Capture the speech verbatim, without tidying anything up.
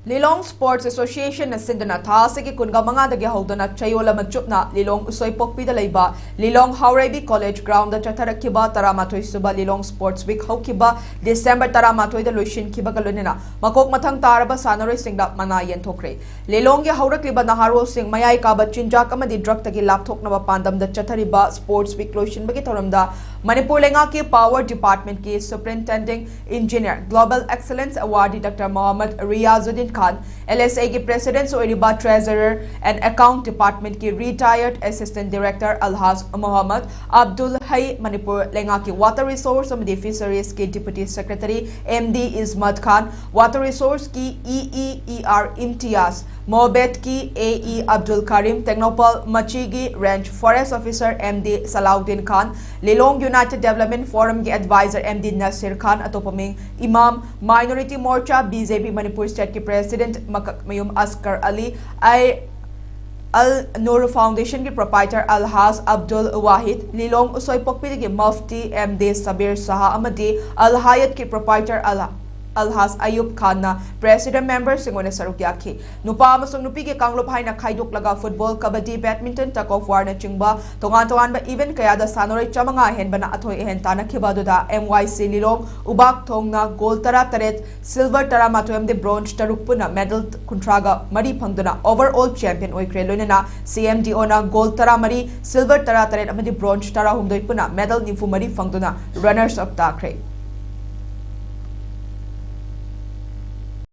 ꯂꯤꯂꯣꯡ Sports Associationꯅ ꯁꯤꯟꯗꯨꯅ ꯊꯥ ꯑꯁꯤꯒꯤ ꯀꯨꯟꯒ ꯃꯉꯥꯗꯒꯤ ꯍꯧꯗꯨꯅ ꯆꯌꯣꯜ ꯑꯃ ꯆꯨꯞꯅ ꯂꯤꯂꯣꯡ ꯎꯁꯣꯏꯄꯣꯛꯄꯤꯗ ꯂꯩꯕ ꯂꯤꯂꯣꯡ ꯍꯥꯎꯔꯩꯕꯤ College Groundꯗ ꯆꯠꯊꯔꯛꯈꯤꯕ ꯇꯔꯥꯃꯥꯊꯣꯏ ꯁꯨꯕ ꯂꯤꯂꯣꯡ Sports Week ꯍꯧꯈꯤꯕ ꯗꯤꯁꯦꯝꯕꯔ ꯇꯔꯥꯃꯥꯊꯣꯏꯗ ꯂꯣꯏꯁꯤꯟꯈꯤꯕꯒ ꯂꯣꯏꯅꯅ ꯃꯀꯣꯛ ꯃꯊꯪ ꯇꯥꯔꯕ ꯁꯥꯟꯅꯔꯣꯏꯁꯤꯡꯗ ꯃꯅꯥ ꯌꯦꯟꯊꯣꯛꯈ꯭ꯔꯦ꯫ ꯂꯤꯂꯣꯡꯒꯤ ꯍꯧꯔꯛꯂꯤꯕ ꯅꯍꯥꯔꯣꯜꯁꯤꯡ ꯃꯌꯥꯏ ꯀꯥꯕ ꯆꯤꯟꯖꯥꯛ ꯑꯃꯗꯤ drugꯇꯒꯤ ꯂꯥꯞꯊꯣꯛꯅꯕ ꯄꯥꯟꯗꯝꯗ ꯆꯠꯊꯔꯤꯕ Sports Week ꯂꯣꯏꯁꯤꯟꯕꯒꯤ ꯊꯧꯔꯝꯗ ꯃꯅꯤꯄꯨꯔ ꯂꯩꯉꯥꯛꯀꯤ Power Departmentꯀꯤ Superintendent Engineer Global Excellence Awardee Doctor Mohammad Riyazuddin ꯈꯥꯟ, LSAꯒꯤ President ꯑꯣꯏꯔꯤꯕ Treasurer and Account Departmentꯀꯤ Retired Assistant Director ꯑꯜꯍꯥꯖ Mohammad Abdul ꯍꯩ, ꯃꯅꯤꯄꯨꯔ ꯂꯩꯉꯥꯛꯀꯤ Water Resource ꯑꯃꯗꯤ Fisheriesꯀꯤ Deputy Secretary MD ꯏꯁꯃꯠ ꯈꯥꯟ, Water Resourceꯀꯤ EE ER ꯏꯝꯇꯤꯌꯥꯖ, ꯃꯣꯕꯦꯠꯀꯤ AE Abdul ꯀꯔꯤꯝ, Tengnoupal ꯃꯆꯤꯒꯤ Range Forest Officer MD ꯁꯂꯥꯎꯗꯤꯟ ꯈꯥꯟ, ꯂꯤꯂꯣꯡ United Development Forumꯒꯤ Advisor MD ꯅꯁꯤꯔ ꯈꯥꯟ, ꯑꯇꯣꯞꯄ ꯃꯤꯡ ꯏꯃꯥꯝ, Minority Morcha BJP Manipur Stateꯀꯤ President ꯃꯀꯛꯃꯌꯨꯝ ꯑꯁꯀꯔ ꯑꯂꯤ, ꯑꯥꯏ ꯑꯜ Nur Foundationꯒꯤ Proprietor ꯑꯜꯍꯥꯖ Abdul ꯋꯥꯍꯤꯗ, ꯂꯤꯂꯣꯡ ꯎꯁꯣꯏꯄꯣꯛꯄꯤꯗꯒꯤ Mufti MD Sabir ꯁꯍꯥ ꯑꯃꯗꯤ ꯑꯜ ꯍꯥꯌꯠꯀꯤ Proprietor ꯑꯜ ꯑꯜꯍꯥꯖ ꯑꯌꯨꯕ ꯈꯥꯟꯅ President memberꯁꯤꯡ ꯑꯣꯏꯅ ꯁꯔꯨꯛ ꯌꯥꯈꯤ꯫ ꯅꯨꯄꯥ ꯑꯃꯁꯨꯡ ꯅꯨꯄꯤꯒꯤ ꯀꯥꯡꯂꯨꯞ ꯍꯥꯏꯅ ꯈꯥꯏꯗꯣꯛꯂꯒ football, ꯀꯕꯗꯗꯤ, badminton, tug of warꯅꯆꯤꯡꯕ ꯇꯣꯉꯥꯟ ꯇꯣꯉꯥꯟꯕ event ꯀꯌꯥꯗ ꯁꯥꯟꯅꯔꯣꯏ ꯆꯥꯃꯉꯥ ꯍꯦꯟꯕꯅ ꯑꯊꯣꯏ ꯑꯍꯦꯟ ꯇꯥꯟꯅꯈꯤꯕ ꯑꯗꯨꯗ MYC ꯂꯤꯂꯣꯡ ꯎꯕꯥꯛ ꯊꯣꯡꯅ goal ꯇꯔꯥꯇꯔꯦꯠ, silver ꯇꯔꯥꯃꯥꯊꯣꯏ ꯑꯃꯗꯤ bronze ꯇꯔꯨꯛ ꯄꯨꯟꯅ medal ꯀꯨꯟꯊ꯭ꯔꯥꯒ ꯃꯔꯤ ꯐꯪꯗꯨꯅ overall champion ꯑꯣꯏꯈ꯭ꯔꯦ꯫ ꯂꯣꯏꯅꯅ CMDOꯅ goal ꯇꯔꯥꯃꯔꯤ, silver ꯇꯔꯥꯇꯔꯦꯠ ꯑꯃꯗꯤ bronze ꯇꯔꯥꯍꯨꯝꯗꯣꯏ ꯄꯨꯟꯅ medal ꯅꯤꯐꯨ ꯃꯔꯤ ꯐꯪꯗꯨꯅ runners up ꯇꯥꯈ꯭ꯔꯦ꯫